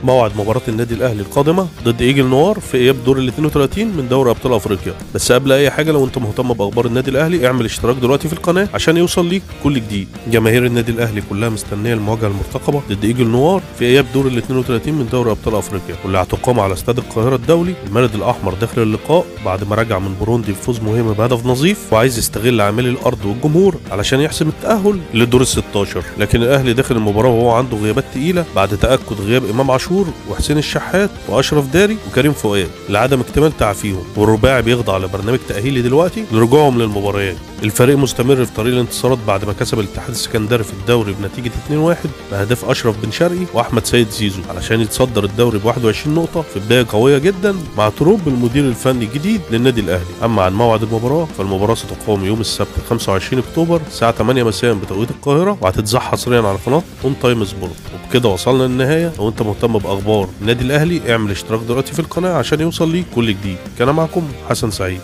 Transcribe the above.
موعد مباراة النادي الأهلي القادمة ضد إيجل نوار في إياب دور ال 32 من دوري أبطال أفريقيا. بس قبل أي حاجة، لو أنت مهتم بأخبار النادي الأهلي اعمل اشتراك دلوقتي في القناة عشان يوصل ليك كل جديد. جماهير النادي الأهلي كلها مستنية المواجهة المرتقبة ضد إيجل نوار في إياب دور ال 32 من دوري أبطال أفريقيا، واللي هتقام على استاد القاهرة الدولي. المارد الأحمر داخل اللقاء بعد ما رجع من بوروندي بفوز مهم بهدف نظيف، وعايز يستغل عامل الأرض والجمهور علشان يحسم التأهل للدور ال 16. لكن الأهلي داخل المباراة وهو عنده غيابات تقيلة بعد تأكد غياب إمام عاشور وحسين الشحات واشرف داري وكريم فؤاد لعدم اكتمال تعافيهم، والرباعي بيخضع لبرنامج تاهيلي دلوقتي لرجوعهم للمباريات. الفريق مستمر في طريق الانتصارات بعد ما كسب الاتحاد السكندري في الدوري بنتيجة 2-1 باهداف اشرف بن شرقي واحمد سيد زيزو علشان يتصدر الدوري ب 21 نقطة في بداية قوية جدا مع تروب المدير الفني الجديد للنادي الاهلي. اما عن موعد المباراة، فالمباراه ستقام يوم السبت 25 اكتوبر الساعة 8 مساء بتوقيت القاهرة، وهتتذاع حصريا على قناة اون تايم سبورت. وبكده وصلنا للنهاية. لو انت مهتم باخبار النادي الاهلي اعمل اشتراك دلوقتي في القناة عشان يوصل ليك كل جديد. كان معكم حسن سعيد.